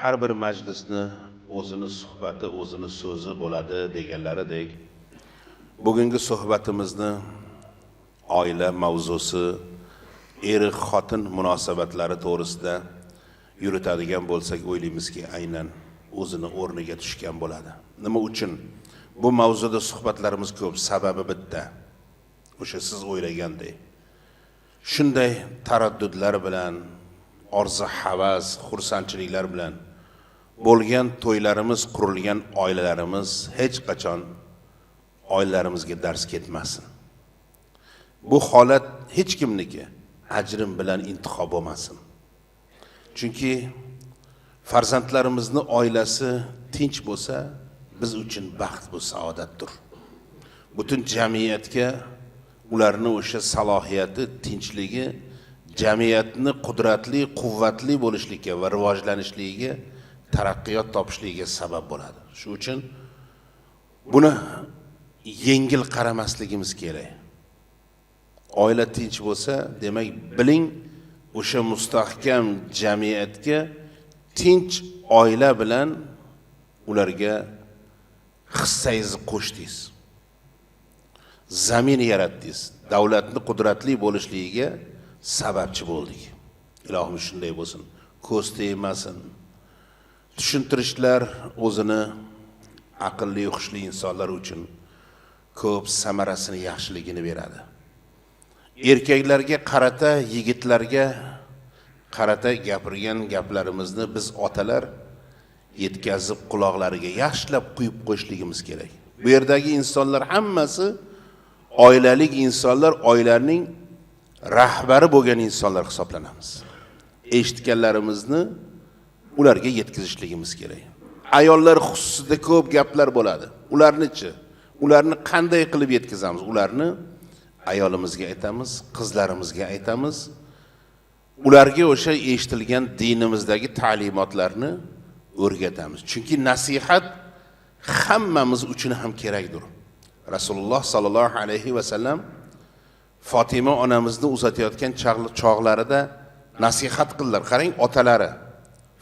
Har bir majlisni o'zini suhbati, o'zini so'zi bo'ladi deganlaridek, bugungi suhbatimizni oila mavzusi, er xotin munosabatlari to'g'risida yuritadigan bo'lsak, o'ylaymizki, aynan o'zini o'rniga tushgan bo'ladi. Nima uchun bu mavzuda suhbatlarimiz ko'p? Sababi bitta. O'sha siz o'ylagandek. Shunday taraddudlar bilan, orzu havas, xursandchiliklar bilan bo'lgan to'ylarimiz, qurilgan oilalarimiz hech qachon oilalarimizga dars ketmasin. Bu holat hech kimniki ajrim bilan intiho bo'lmasin. Chunki farzandlarimizni oilasi tinch bo'lsa, biz uchun baxt bu saodatdir. Butun jamiyatga ularni o'sha salohiyati, tinchligi jamiyatni qudratli, quvvatli bo'lishligiga va rivojlanishligiga, taraqqiyot topishligiga sabab bo'ladi. Shu uchun buni yengil qaramasligimiz kerak. Oila tinch bo'lsa, demak, biling, o'sha mustahkam jamiyatga tinch oila bilan ularga hissangizni qo'shdingiz. Zamin yaratdingiz. Davlatni qudratli bo'lishligiga sababchi bo'ldik. Ilohim shunday bo'lsin. Ko'z tegmasin. Tushuntirishlar o'zini aqlli, hushli insonlar uchun ko'p samarasini, yaxshiligini beradi. Erkaklarga qarata, yigitlarga qarata gapirgan gaplarimizni biz otalar yetkazib quloqlariga yaxshilab quyib qo'yishligimiz kerak. Bu yerdagi insonlar hammasi oilalik insonlar, oilaning rahbari bo'lgan insonlar hisoblanamiz. Eshitganlarimizni ularga yetkazishligimiz kerak. Ayollar xususida ko'p gaplar bo'ladi. Ularnichi, ularni qanday qilib yetkazamiz? Ularni ayolimizga aytamiz, qizlarimizga aytamiz. Ularga o'sha eshitilgan dinimizdagi ta'limotlarni o'rgatamiz. Chunki nasihat hammamiz uchun ham kerakdir. Rasululloh sallallohu alayhi va sallam Fatima onamizni uzatayotgan chog'larida nasihat qildilar. Qarang, otalari.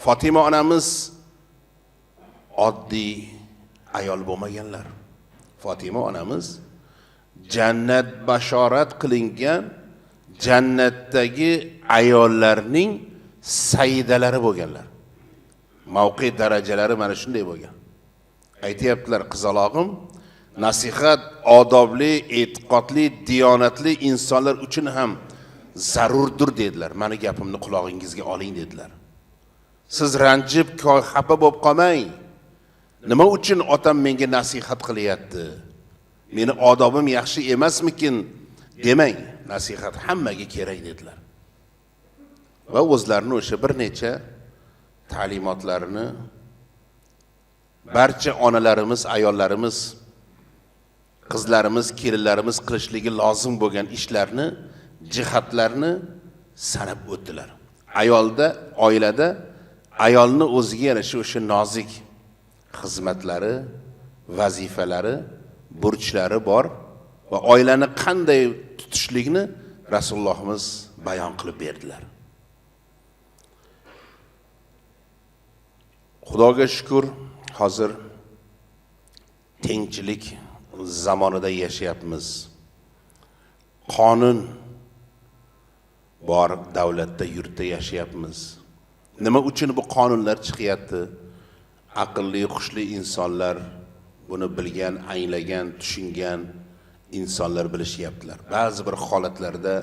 Fatima onamiz oddiy ayol bo'lmaganlar. Fatima onamiz jannat bashorat qilingan jannatdagi ayollarning sayyidalari bo'lganlar. Mavqe darajalari mana shunday bo'lgan. Aytayaptilar, qizalog'im, nasihat odobli, e'tiqodli, diyonatli insonlar uchun ham zarurdir dedilar. Mani gapimni qulog'ingizga oling dedilar. Siz ranjib, xafa bo'lib qolmang. Nima uchun otam menga nasihat qilyapti? Meni odobim yaxshi emasmikin demang. Nasihat hammaga kerak dedilar. Va o'zlarini o'sha bir necha ta'limotlarini barcha onalarimiz, ayollarimiz, qizlarimiz, kelinlarimiz qilishligi lozim bo'lgan ishlarni, jihatlarni sanab o'tdilar. Ayolda, oilada ayolni o'ziga yarasha o'sha nozik xizmatlari, vazifalari, burchlari bor va oilani qanday tutishlikni Rasulullohimiz bayon qilib berdilar. Xudoga shukr, hozir tengchilik zamonida yashayapmiz. Qonun bor davlatda, yurtda yashayapmiz. Nima uchun bu qonunlar chiqyapti? Aqlli, hushli insonlar buni bilgan, anglagan, tushungan insonlar bilishyaptilar. Ba'zi bir holatlarda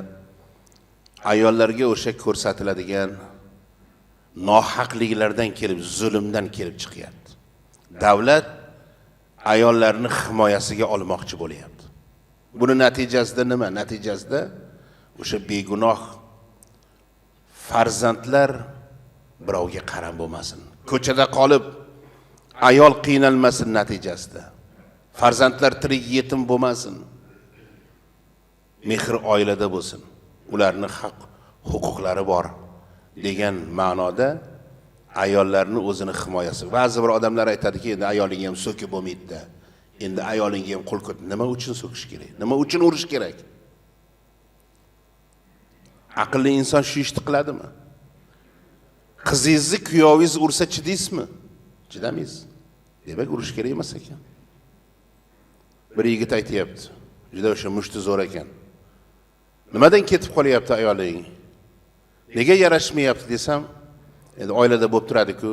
ayollarga o'sha ko'rsatiladigan nohaqliklardan kelib, zulmdan kelib chiqyapti. Davlat ayollarni himoyasiga olmoqchi bo'lyapti. Buni natijasida nima? Natijasida o'sha begunoh farzandlar birovga qaram bo'lmasin. Ko'chada qolib ayol qiynalmasin natijasida. Farzandlar tirik yetim bo'lmasin. Mehr oilada bo'lsin. Ularning haq huquqlari bor degan ma'noda ayollarni o'zini himoyasi. Ba'zi bir odamlar aytadiki, endi ayolingga ham so'kib bo'lmaydi-da. Endi ayolingga ham qo'l ko'tar. Nima uchun so'kish kerak? Nima uchun urish kerak? Aqlli inson shu ishni qiladimi? Qizingizni kuyovingiz ursa chidaysizmi? Chidamaysiz. Demak, urish kerak emas ekan. Bir yigit aytyapti, juda o'sha mushti zo'r ekan. Nimadan ketib qolyapti ayoling? Nega yarashmayapti desam, endi oilada bo'lib turadi-ku.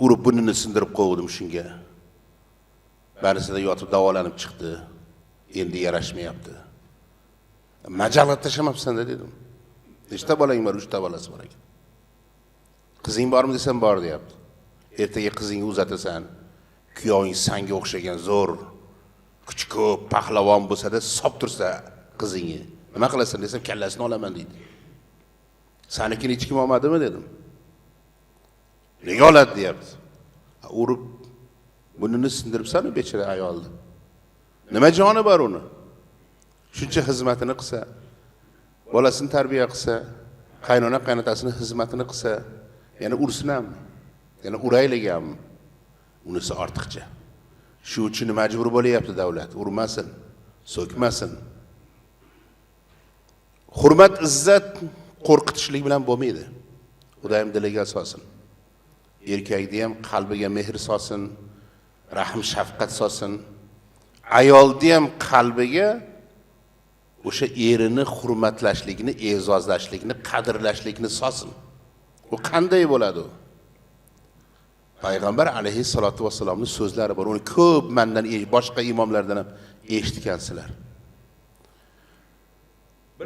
Urib burnini sindirib qo'ydim shunga. Barisida yotib davolanib chiqdi. Endi yarashmayapti. Majallat tashlamabsan-da dedim. Nechta bolang bor? 3 ta bolasi bor ekan. Qizing bormi desam, bor deyapti. Ertaga qizingni uzatasan. Kuyoving sanga o'xshagan zo'r, kuchi ko'p, pahlavon bo'lsa-da, sop tursa qizingni. Nima qilasan desam, kallasini olaman deydi. Sanikini hech kim olmadimi dedim. Nega oladi deyapti. Urib burnini sindiribsan u bechora ayolni. Nima joni bor uni? Shuncha xizmatini qilsa, bolasini tarbiya qilsa, qaynona qaynotasini xizmatini qilsa, yana ursin ham, yana uraylik ham. Unisi ortiqcha. Shu uchun majbur bo'lyapti davlat, urmasin, so'kmasin. Hurmat, izzat qo'rqitishlik bilan bo'lmaydi. Xudoyim diliga solsin. Erkakni ham qalbiga mehr solsin, rahm shafqat solsin. Ayolni ham qalbiga o'sha erini hurmatlashlikni, e'zozlashlikni, qadrlashlikni solsin. U qanday bo'ladi u? Payg'ambar alayhissalatu vassalomning so'zlari bor. Uni ko'p mendan boshqa imomlardan ham eshitgansizlar.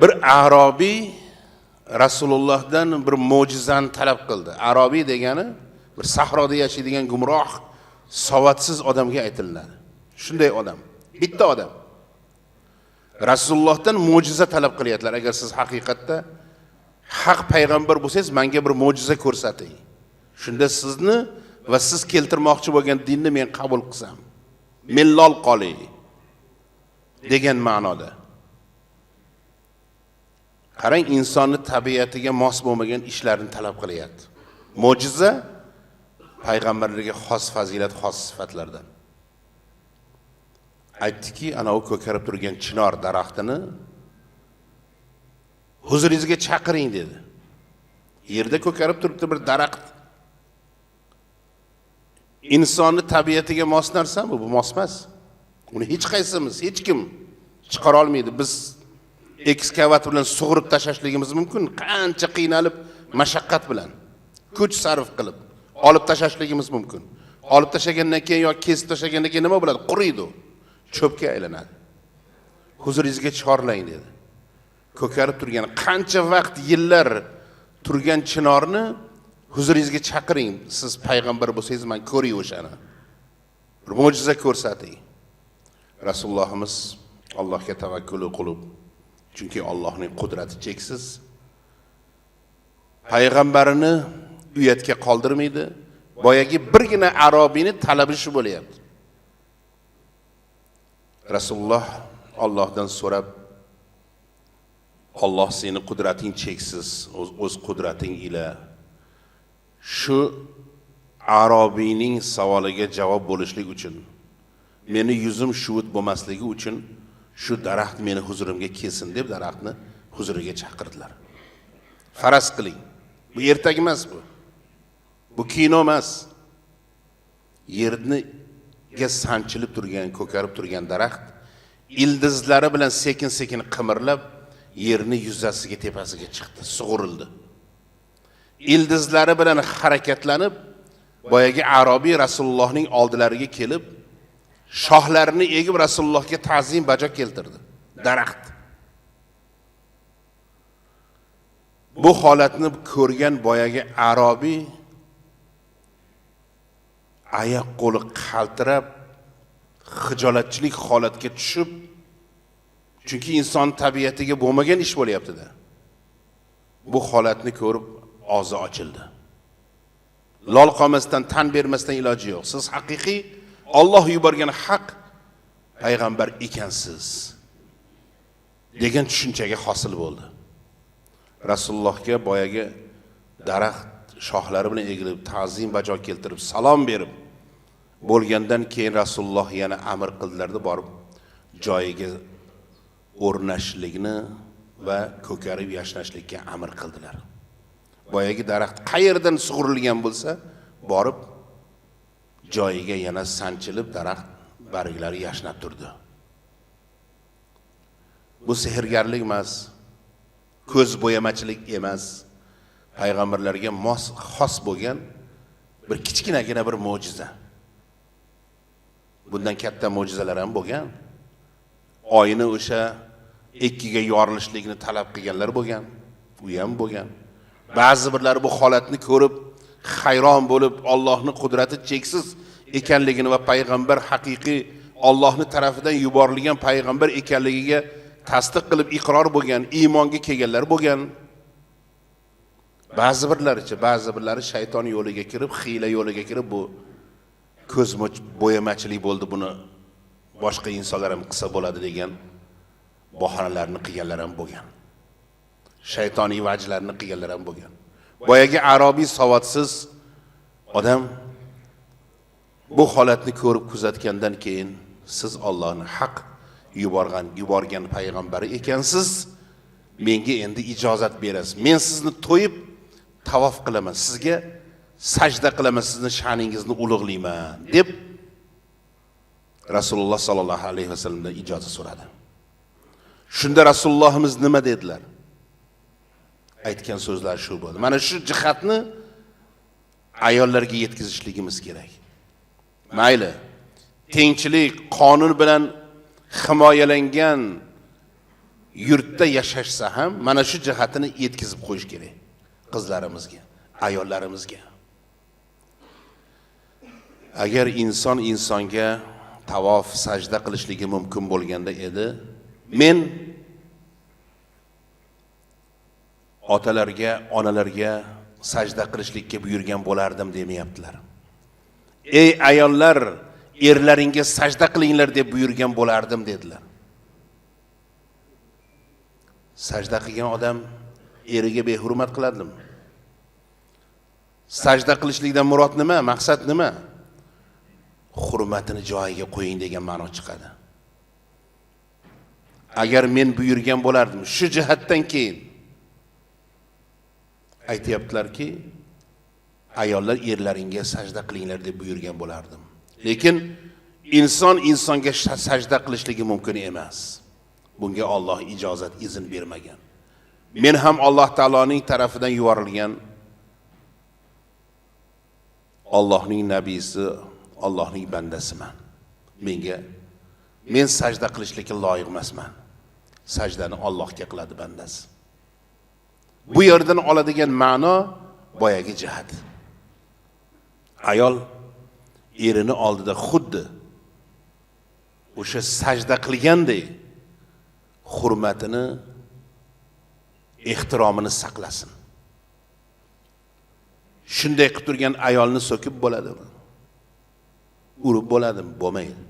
Bir arobiy Rasulullohdan bir mo'jizani talab qildi. Arobiy degani bir sahroda yashaydigan gumroh, savodsiz odamga aytilinadi. Shunday odam, bitta odam. Rasulullohdan mo'jiza talab qilyaptilar. Agar siz haqiqatda haq payg'ambar bo'lsangiz, menga bir mo'jiza ko'rsating. Shunda sizni va siz keltirmoqchi bo'lgan dinni men qabul qilsam, men lol qolay degan ma'noda. Qarang, insonni tabiatiga mos bo'lmagan ishlarni talab qilyapti. Mo'jiza payg'ambarlarga xos fazilat, xos sifatlardan. Aytdiki, ana u ko'karib turgan chinor daraxtini huzuringizga chaqiring dedi. Yerda ko'karib turibdi bir daraxt. Insonni tabiatiga mos narsami bu? Bu mos emas. Uni hech qaysimiz, hech kim chiqara olmaydi. Biz ekskavator bilan sug'urib tashlashligimiz mumkin, qancha qiynalib, mashaqqat bilan, kuch sarf qilib olib tashlashligimiz mumkin. Olib tashlagandan keyin yoki kesib tashlagandan keyin nima bo'ladi? Quriydi, cho'pga aylanadi. Huzuringizga chorlang dedi. Ko'karib turgan, qancha vaqt, yillar turgan chinorni huzuringizga chaqiring. Siz payg'ambar bo'lsangiz, men ko'ray o'shani. Bir mo'jiza ko'rsating. Rasulullohimiz Allohga tavakkul qilib, chunki Allohning qudrati cheksiz. Payg'ambarini uyatga qoldirmaydi. Boyagi birgina arobiyni talabi shu bo'lyapti. Rasululloh Allohdan so'rab, Alloh seni qudrating cheksiz, o'z qudrating ila shu arobiyning savoliga javob bo'lishlik uchun, meni yuzim shuvut bo'lmasligi uchun shu daraxt meni huzurimga kelsin deb daraxtni huzuriga chaqirdilar. Faraz qiling. Bu ertak emas bu. Bu kino emas. Yerniga sanchilib turgan, ko'karib turgan daraxt ildizlari bilan sekin-sekin qimirlab yerni yuzasiga, tepasiga chiqdi, sug'urildi. Ildizlari bilan harakatlanib boyagi arobiy Rasulullohning oldilariga kelib, shoxlarini egib Rasulullohga ta'zim bajo keltirdi. Daraxt. Bu holatni ko'rgan boyagi arobiy oyoq qo'li qaltirab, xijolatchilik holatga tushib, chunki inson tabiatiga bo'lmagan ish bo'lyapti-da. Bu holatni ko'rib og'zi ochildi. Lol qolmasdan, tan bermasdan iloji yo'q. Siz haqiqiy Alloh yuborgan haq payg'ambar ekansiz degan tushunchaga hosil bo'ldi. Rasulullohga boyagi daraxt shoxlari bilan egilib, ta'zim bajo keltirib, salom berib bo'lgandan keyin Rasululloh yana amr qildilarda borib joyiga o'rnashlikni va ko'karib yashnashlikka amr qildilar. Boyagi daraxt qayerdan sug'urilgan bo'lsa, borib joyiga yana sanchilib daraxt barglari yashnab turdi. Bu sehrgarlik emas, ko'z bo'yamachilik emas. Payg'ambarlarga mos xos bo'lgan bir kichkinagina bir mo'jiza. Bundan katta mo'jizalar ham bo'lgan. Oyni o'sha ikkiga yorilishligini talab qilganlar bo'lgan, u ham bo'lgan. Ba'zi birlari bu holatni ko'rib hayron bo'lib, Allohning qudrati cheksiz ekanligini va payg'ambar haqiqiy Allohning tarafidan yuborilgan payg'ambar ekanligiga tasdiq qilib iqror bo'lgan, iymonga kelganlar bo'lgan. Ba'zi birlaricha, ba'zi birlari shayton yo'liga kirib, xiyla yo'liga kirib, bu ko'z bo'yamachilik bo'ldi, buni boshqa insonlar ham qilsa bo'ladi degan bahonalarni qilganlar ham bo'lgan. Shaytoniy vajlarni qilganlar ham bo'lgan. Boyagi arobiy savodsiz odam bu holatni ko'rib kuzatgandan keyin siz Allohning haq yuborgan payg'ambari ekansiz, menga endi ijozat berasiz. Men sizni to'yib tavof qilaman, sizga sajda qilaman, sizni sha'ningizni ulug'layman deb Rasululloh sallallohu alayhi vasallamdan ijozat so'radi. Shunda Rasulullohimiz nima dedilar? Aytgan so'zlar shu bo'ldi. Mana shu jihatni ayollarga yetkazishligimiz kerak. Mayli, tengchilik qonun bilan himoyalangan yurtda yashashsa ham mana shu jihatini yetkazib qo'yish kerak qizlarimizga, ayollarimizga. Agar inson insonga tavof, sajda qilishligi mumkin bo'lganda edi, men otalarga, onalarga sajda qilishlikka buyurgan bo'lardim demayaptilar. Ey ayollar, erlaringga sajda qilinglar deb buyurgan bo'lardim dedilar. Sajda qilgan odam eriga behurmat qiladimi? Sajda qilishlikdan murod nima? Maqsad nima? Hurmatini joyiga qo'ying degan ma'no chiqadi. Agar men buyurgan bo'lardim, shu jihatdan keyin aytayaptilarki, ayollar erlaringga sajda qilinglar deb buyurgan bo'lardim. Lekin inson insonga sajda qilishligi mumkin emas. Bunga Alloh ijozat, izn bermagan. Men ham Alloh taoloning tarafidan yuborilgan Allohning nabiysi, Allohning bandasiman. Men sajda qilishlikka loyiq emasman. Sajdani Allohga qiladi bandasi. Bu yerdan oladigan ma'no boyagi jihat. Ayol erini oldida xuddi o'sha sajda qilganday hurmatini, ehtiromini saqlasin. Shunday qilib turgan ayolni so'kib bo'ladimi? Urib bo'ladimi? Bo'lmaydi.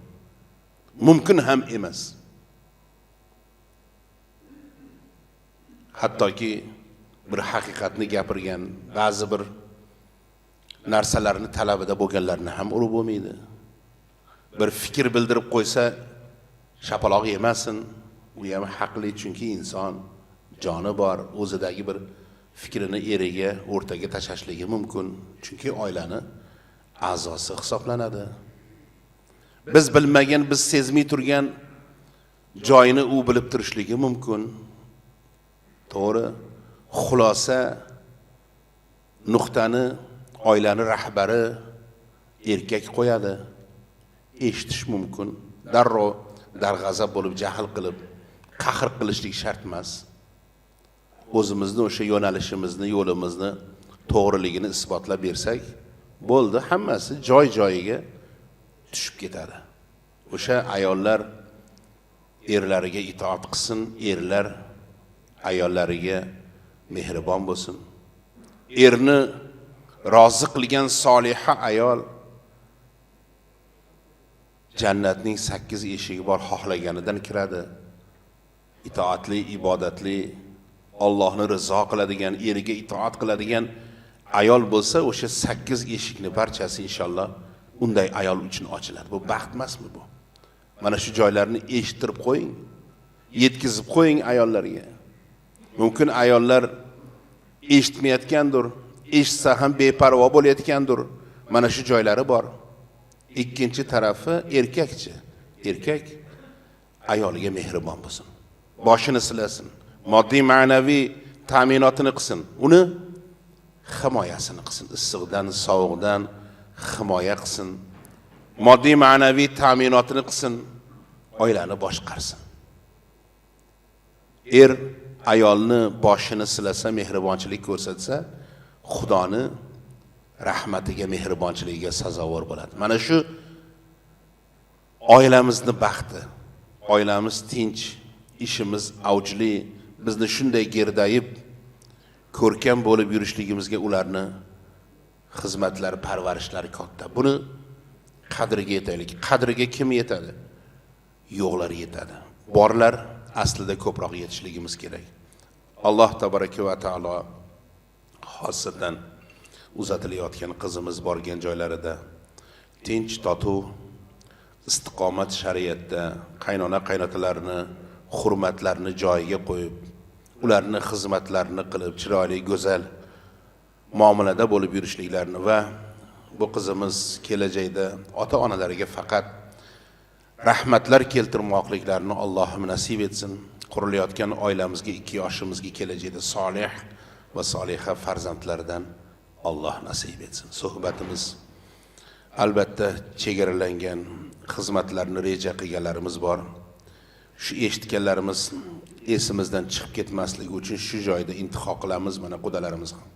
Mumkin ham emas. Hattoki bir haqiqatni gapirgan, ba'zi bir narsalarni talabida bo'lganlarni ham urib bo'lmaydi. Bir fikr bildirib qo'ysa, shapaloq yemasin, u ham haqli, chunki inson joni bor, o'zidagi bir fikrini eriga o'rtaga tashlashligi mumkin, chunki oilani a'zosi hisoblanadi. Biz bilmagan, biz sezmay turgan joyini u bilib turishligi mumkin. To'g'ri, xulosa nuqtani oilani rahbari erkak qo'yadi. Eshitish mumkin. Darrov darg'azab bo'lib, jahl qilib, qahr qilishlik shart emas. O'zimizni o'sha yo'nalishimizni, yo'limizni to'g'riligini isbotlab bersak, bo'ldi, hammasi joy-joyiga tushib ketadi. O'sha ayollar erlariga itoat qilsin, erlar ayollariga mehribon bo'lsin. Erni rozi qilgan soliha ayol jannatning 8 eshigi bor, xohlaganidan kiradi. Itoatli, ibodatli, Allohni rizo qiladigan, eriga itoat qiladigan ayol bo'lsa, o'sha 8 eshikni barchasi inshaalloh unday ayol uchun ochiladi. Bu baxt emasmi bu? Mana shu joylarni eshittirib qo'ying, yetkazib qo'ying ayollarga. Mumkin ayollar Eshitmayotgandir, eshitsa ham beparvo bo'layotgandir. Mana shu joylari bor. Ikkinchi tarafi erkakchi. Erkak ayoliga mehribon bo'lsin. Boshini silasin, moddiy ma'naviy ta'minotini qilsin, uni himoyasini qilsin, issiqdan, sovuqdan himoya qilsin, moddiy ma'naviy ta'minotini qilsin, oilani boshqarsin. Er ayolni boshini silasa, mehribonchilik ko'rsatsa, Xudoni rahmatiga, mehribonchiligiga sazovor bo'ladi. Mana shu oilamizni baxti, oilamiz tinch, ishimiz avjli, bizni shunday gerdayib, ko'rkam bo'lib yurishligimizga ularni xizmatlari, parvarishlari katta. Buni qadriga yetaylik. Qadriga kim yetadi? Yo'qlar yetadi. Borlar aslida ko'proq yetishligimiz kerak. Alloh tabaraka va taolo xosatan uzatilayotgan qizimiz borgan joylarida tinch, totuv, istiqomat shariatda qaynona qaynotalarni hurmatlarini joyiga qo'yib, ularni xizmatlarini qilib, chiroyli, go'zal muomalada bo'lib yurishliklarini va bu qizimiz kelajakda ota-onalariga faqat rahmatlar keltirmoqliklarini Allohim nasib etsin. Qurilayotgan oilamizga, ikki yoshimizga kelajakda solih va soliha farzandlardan Alloh nasib etsin. Suhbatimiz albatta chegaralangan, xizmatlarni reja qilganlarimiz bor. Shu eshitganlarimiz esimizdan chiqib ketmasligi uchun shu joyda intiho qilamiz. Mana qudalarimiz ham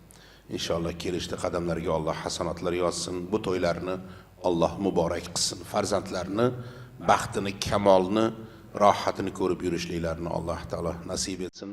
inshaalloh kelishdi, qadamlariga Alloh hasanotlar yozsin. Bu to'ylarni Alloh muborak qilsin. Farzandlarni baxtini, kamolni, rohatini ko'rib yurishliklarini Alloh taolo nasib etsin.